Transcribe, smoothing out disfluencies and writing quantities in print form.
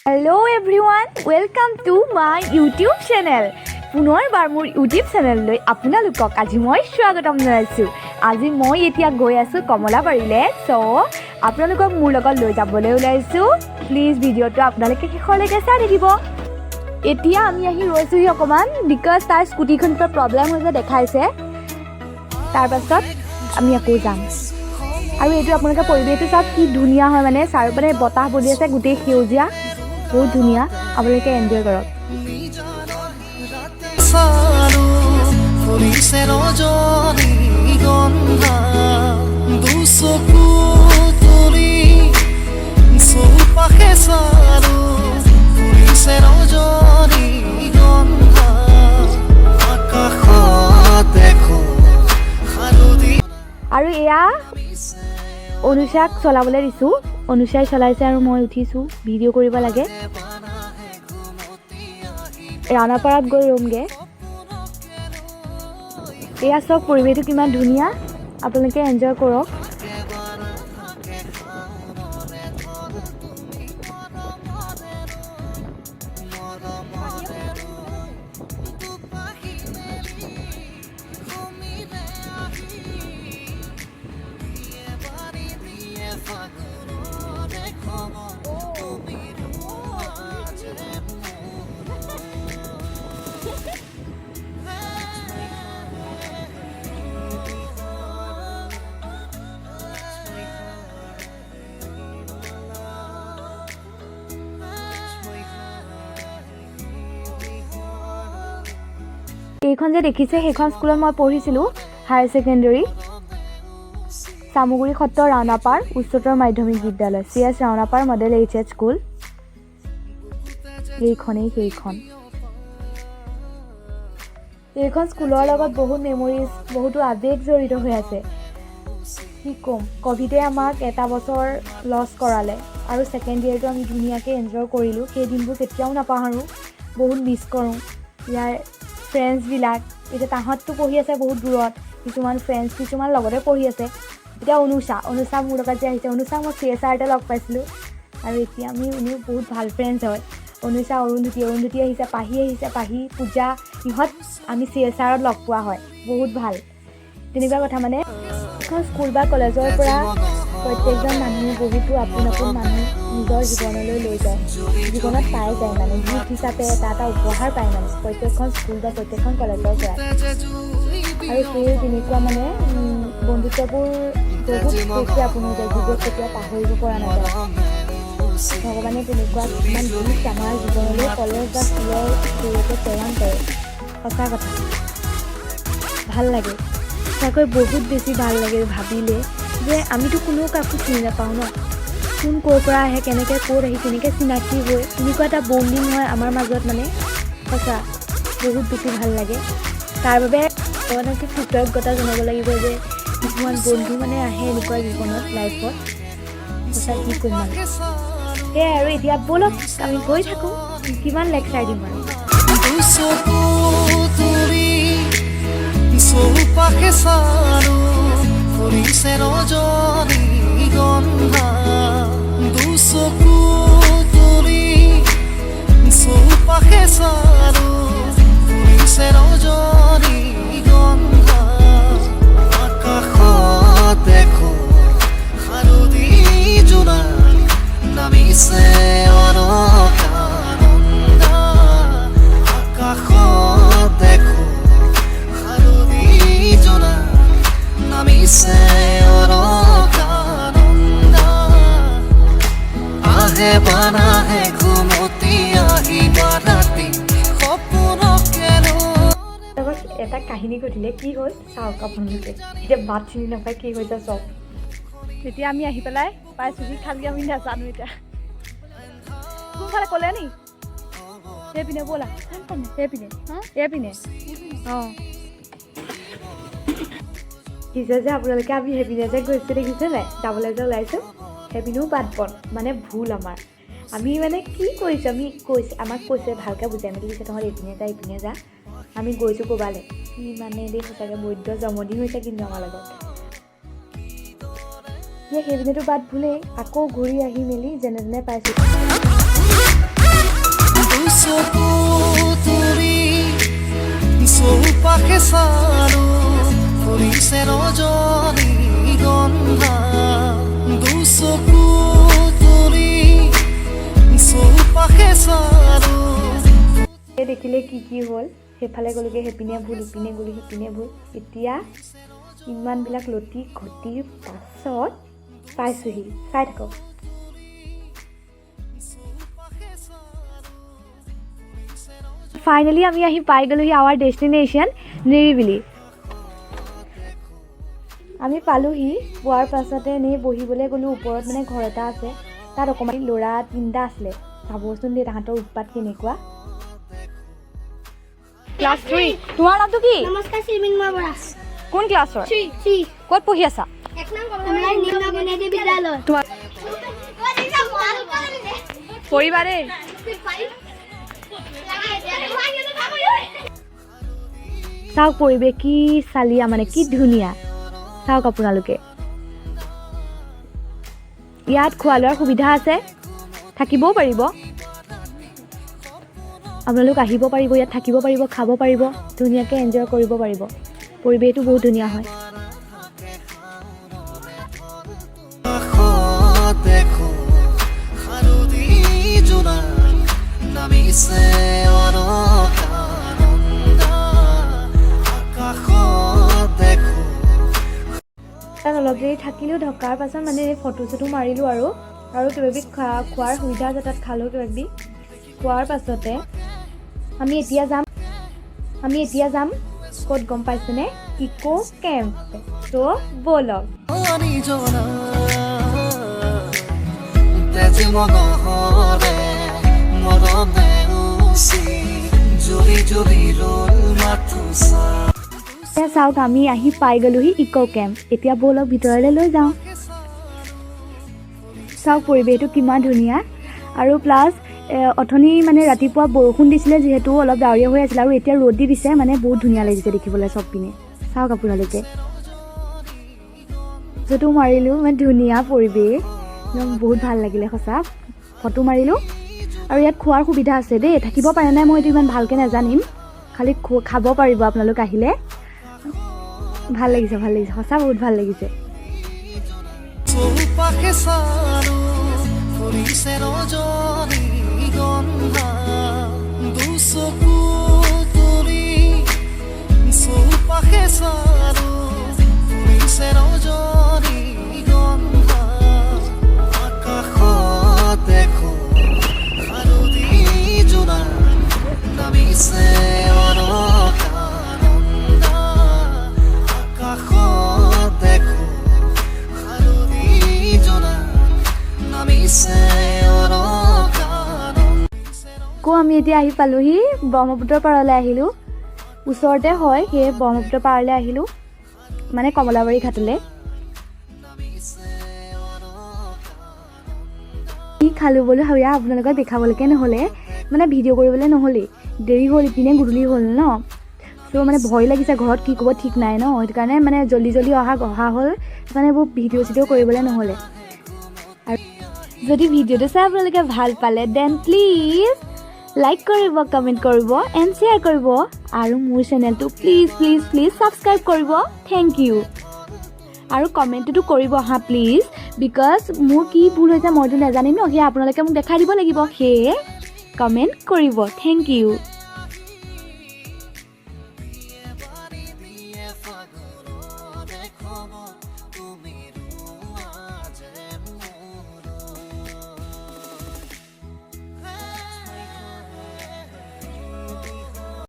Hello everyone, welcome to my YouTube channel. পুনৰবাৰ মোৰ YouTube চেনেললৈ আপোনালোকক আজি মই স্বাগতম জনাইছোঁ। আজি মই এতিয়া গৈ আছোঁ কমলাবাৰীলৈ। চ' আপোনালোকক মোৰ লগত লৈ যাবলৈ ওলাইছোঁ। প্লিজ ভিডিঅ'টো আপোনালোকে শেষলৈকে চাই থাকিব। এতিয়া আমি আহি ৰৈছোঁহি অকণমান, because তাৰ স্কুটিখন কিবা প্ৰব্লেম হৈছে দেখাইছে। তাৰপাছত আমি আকৌ যাম। আৰু এইটো আপোনালোকে পৰিৱেশটো চাওক, কি ধুনীয়া হয়। মানে চাৰিওপিনে বতাহ বলি আছে, গোটেই সেউজীয়া, বহুত ধুনীয়া। আপোনালোকে এনজয় কৰক। চালো ফুলিছে ৰজনীগন্ধা, দুচকু তুলি চৌপাশে চালো, ফুলিছে ৰজনীগন্ধা। আকাশত দেখো হালধি আৰু এয়া অনুষাক চলাবলৈ দিছোঁ। অনুষাই চলাইছে আৰু মই উঠিছোঁ, ভিডিঅ' কৰিব লাগে। ৰাওনাপাৰাত গৈ ৰ'মগৈ। এয়া চাওক, পৰিৱেশটো কিমান ধুনীয়া। আপোনালোকে এনজয় কৰক। দুপাহি মেলি সমীৰে আহি দিয়ে বাৰী, দিয়ে ফাগুনৰে খবৰ, তুমি ৰোৱা যেন মোৰ। এইখন যে দেখিছে, সেইখন স্কুলত মই পঢ়িছিলোঁ হায়াৰ ছেকেণ্ডেৰী। চামগুৰি সত্ৰ ৰাওনাপাৰ উচ্চতৰ মাধ্যমিক বিদ্যালয়, C S Raonapar model H S school. এইখনেই সেইখন। এইখন স্কুলৰ লগত বহুত মেমৰিজ, বহুতো আৱেগ জড়িত হৈ আছে। কি ক'ম, ক'ভিডে আমাক এটা বছৰ লছ কৰালে আৰু ছেকেণ্ড ইয়েৰটো আমি ধুনীয়াকৈ এনজয় কৰিলোঁ। সেই দিনবোৰ কেতিয়াও নাপাহৰোঁ, বহুত মিছ কৰোঁ ইয়াৰ ফ্ৰেণ্ডছবিলাক। এতিয়া তাহাঁততো পঢ়ি আছে বহুত দূৰত, কিছুমান ফ্ৰেণ্ডছ, কিছুমান লগতে পঢ়ি আছে। এতিয়া অনুষা, অনুষা মোৰ লগত যে আহিছে, অনুষাক মই চি এছ আৰতে লগ পাইছিলোঁ আৰু এতিয়া আমি এনেও বহুত ভাল ফ্ৰেণ্ডছ হয়। অনুষা, অৰুন্ধতী, অৰুন্ধতী আহিছে, পাহি আহিছে, পাহি, পূজা, ইহঁত আমি চি এছ আৰত লগ পোৱা হয়। বহুত ভাল তেনেকুৱা কথা। মানে এখন স্কুল বা কলেজৰ পৰা প্ৰত্যেকজন মানুহে বহুতো আপোন আপোন মানুহ নিজৰ জীৱনলৈ লৈ যায়, জীৱনত পাই যায়। মানে গিফ্ট হিচাপে এটা এটা উপহাৰ পায়, মানে প্ৰত্যেকখন স্কুল বা প্ৰত্যেকখন কলেজৰ পৰাই। আৰু সেই তেনেকুৱা মানে বন্ধুত্ববোৰ বহুত বেছি আপোন হৈ যায়, যিবোৰ কেতিয়াও পাহৰিব পৰা নাযায়। ভগৱানে তেনেকুৱা কিছুমান গিফ্ট আমাৰ জীৱনলৈ কলেজ বা স্কুলৰ জৰিয়তে প্ৰেৰণ কৰে। সঁচা কথা, ভাল লাগে সঁচাকৈ, বহুত বেছি ভাল লাগে ভাবিলে যে আমিতো কোনেও কাকো চিনি নাপাওঁ ন, কোন ক'ৰ পৰা আহে, কেনেকৈ ক'ত আহি কেনেকৈ চিনাকি হৈ এনেকুৱা এটা বণ্ডিং হয় আমাৰ মাজত। মানে সঁচা বহুত বেছি ভাল লাগে। তাৰ বাবে ভগৱানক কৃতজ্ঞতা জনাব লাগিব যে কিছুমান বন্ধু মানে আহে এনেকুৱা জীৱনত, লাইফত। সঁচা কি ক'ম মানে, সেয়াই আৰু। এতিয়া ব'লক, আমি গৈ থাকোঁ। কিমান লেকচাৰ দিম আৰু। দুচকু তুলি চৌপাশে চালো, ফুলিছে ৰজনীগন্ধা, দুচকু তুলি চৌপাশে চালো, ফুলিছে ৰজনীগন্ধা। আকাশত দেখো হালধি জোনাক নামিছে অলকানন্দা, আকাশত দেখো হালধি জোনাক নামিছে অলকানন্দা। আহে বানাহে ঘুমতি আহিবা ৰাতি সপোনকে লগত এটা কাহিনী ঘটিলে। কি হ'ল চাওক আপোনালোকে। এতিয়া বাট চিনি নাপায় কি হৈছে চাওক। তেতিয়া আমি আহি পেলাই পাইছোহি, খালি আমি নাজানো এতিয়া কোনফালে। ক'লে নি সেইপিনে ব'লা, সেইপিনে, এইপিনে। অঁ, দেখিছে যে আপোনালোকে, আমি সেইপিনে যে গৈছোঁ, দেখিছে নাই? যাবলৈ যে ওলাইছোঁ, সেইপিনেও বাট বন, মানে ভুল আমাৰ। আমি মানে কি কৰিছোঁ, আমি কৈছে, আমাক কৈছে, ভালকৈ বুজাই মেলি দিছে, তহঁত এইপিনে যা, এইপিনে যা। আমি গৈছোঁ ক'ৰবালৈ। কি মানে দেই, সঁচাকৈ বৈদ্য জমনি হৈছে কিন্তু আমাৰ লগত। এতিয়া সেইপিনেতো বাট ভুলেই, আকৌ ঘূৰি আহি মেলি যেনে তেনে পাইছোঁ। চালো ফুলিছে ৰজনীগন্ধা। দুচকু তুলি চৌপাশে চালো। এই দেখিলে কি কি হ'ল। সেইফালে গ'লোগৈ, সেইপিনে ভুল, ইপিনে গ'লো, সিপিনে ভুল। এতিয়া ইমানবিলাক লটি ঘটিৰ পাছত পাইছোহি। চাই থাকক। চৌপাশে চালো। ফাইনেলি আমি আহি পাই গ'লোহি আৱাৰ ডেষ্টিনেশ্যন নিৰিবিলি। আমি পালোহি, পোৱাৰ পাছতে এনেই বহিবলৈ গ'লোঁ। ওপৰত মানে ঘৰ এটা আছে, তাত অকণমান ল'ৰা তিনিটা আছিলে। চাবচোন দেই তাহাঁতৰ উৎপাত কেনেকুৱা। ক্লাছ 3। তোমাৰ নামটো কি? নমস্কাৰ, শ্ৰীমিন বৰা। কোন ক্লাছৰ? থ্ৰী। থ্ৰী। ক'ত পঢ়ি আছা? এক নং কমলাবাৰী নিম্ন বুনিয়াদী বিদ্যালয়। তোমাৰ পৰিবা দেই। চাওক পৰিৱেশ কি চালিয়া, মানে কি ধুনীয়া। চাওক আপোনালোকে, ইয়াত খোৱা লোৱাৰ সুবিধা আছে, থাকিবও পাৰিব। আপোনালোক আহিব পাৰিব, ইয়াত থাকিব পাৰিব, খাব পাৰিব, ধুনীয়াকৈ এনজয় কৰিব পাৰিব। পৰিৱেশটো বহুত ধুনীয়া হয়। আকাশত দেখো শাৰদী জোনাক নামিছে অলকানন্দা। আকাশত দেখো। তাত অলপ দেৰি থাকিলোঁ। থকাৰ পাছত মানে ফটো চটো মাৰিলোঁ আৰু কিবা কিবি খোৱাৰ সুবিধা আছে, তাত খালোঁ কিবা কিবি। খোৱাৰ পাছতে আমি এতিয়া যাম ক'ত গম পাইছেনে? ইক' কেম্প। ত' ব'লক। নিজৰা তেজ মগহৰে মৰমে উচি জ্বলি জ্বলি ৰ'ল মাথো চা। এতিয়া চাওক, আমি আহি পাই গ'লোহি ইক' কেম্প। এতিয়া ব'লক, ভিতৰলৈ লৈ যাওঁ। চাওক পৰিৱেশটো কিমান ধুনীয়া। আৰু প্লাছ অথনি মানে ৰাতিপুৱা বৰষুণ দিছিলে, যিহেতু অলপ ডাৱৰীয়া হৈ আছিলে আৰু এতিয়া ৰ'দ দি দিছে, মানে বহুত ধুনীয়া লাগিছে দেখিবলৈ চব পিনে। চাওক আপোনালোকে, ফটো মাৰিলোঁ, ইমান ধুনীয়া পৰিৱেশ, একদম বহুত ভাল লাগিলে সঁচা। ফটো মাৰিলোঁ আৰু ইয়াত খোৱাৰ সুবিধা আছে দেই। থাকিব পাৰে নাই মই এইটো ইমান ভালকৈ নাজানিম, খালি খাব পাৰিব আপোনালোক আহিলে। ভাল লাগিছে, ভাল লাগিছে, সঁচা বহুত ভাল লাগিছে। চৌপাশে চালো ফুলিছে ৰজনীগন্ধা। দুচকু তুলি চৌপাশে চালো ফুলিছে ৰজনীগন্ধা। আকাশত দেখো শাৰদী জোনাক নামিছে অলকানন্দা। আকাশত দেখো শাৰদী জোনাক নামিছে অলকানন্দা। আকৌ আমি এতিয়া আহি পালোহি, ব্ৰহ্মপুত্ৰৰ পাৰলৈ আহিলোঁ। ওচৰতে হয়, সেয়ে ব্ৰহ্মপুত্ৰৰ পাৰলৈ আহিলোঁ, মানে কমলাবাৰী ঘাটলৈ। নামিছে। কি খালোঁ বোলো সেয়া আপোনালোকক দেখাবলৈকে নহ'লে, মানে ভিডিঅ' কৰিবলৈ নহ'লেই, দেৰি হ'ল, ইপিনে গধূলি হ'ল ন। চ' মানে ভয় লাগিছে, ঘৰত কি ক'ব ঠিক নাই ন, সেইটো কাৰণে মানে জল্দি জল্দি অহা হ'ল, সেইকাৰণে এইবোৰ ভিডিঅ' চিডিঅ' কৰিবলৈ নহ'লে। আৰু যদি ভিডিঅ'টো চাই আপোনালোকে ভাল পালে, then please like কৰিব, কমেণ্ট কৰিব এণ্ড শ্বেয়াৰ কৰিব আৰু মোৰ চেনেলটো প্লিজ প্লিজ প্লিজ ছাবস্ক্ৰাইব কৰিব। Thank U. আৰু কমেণ্টটোতো কৰিব হা প্লিজ, because মোৰ কি ভুল হৈছে মইতো নাজানিম ন, সেয়া আপোনালোকে মোক দেখাই দিব লাগিব, সেয়ে কমেণ্ট কৰিব। Thank U.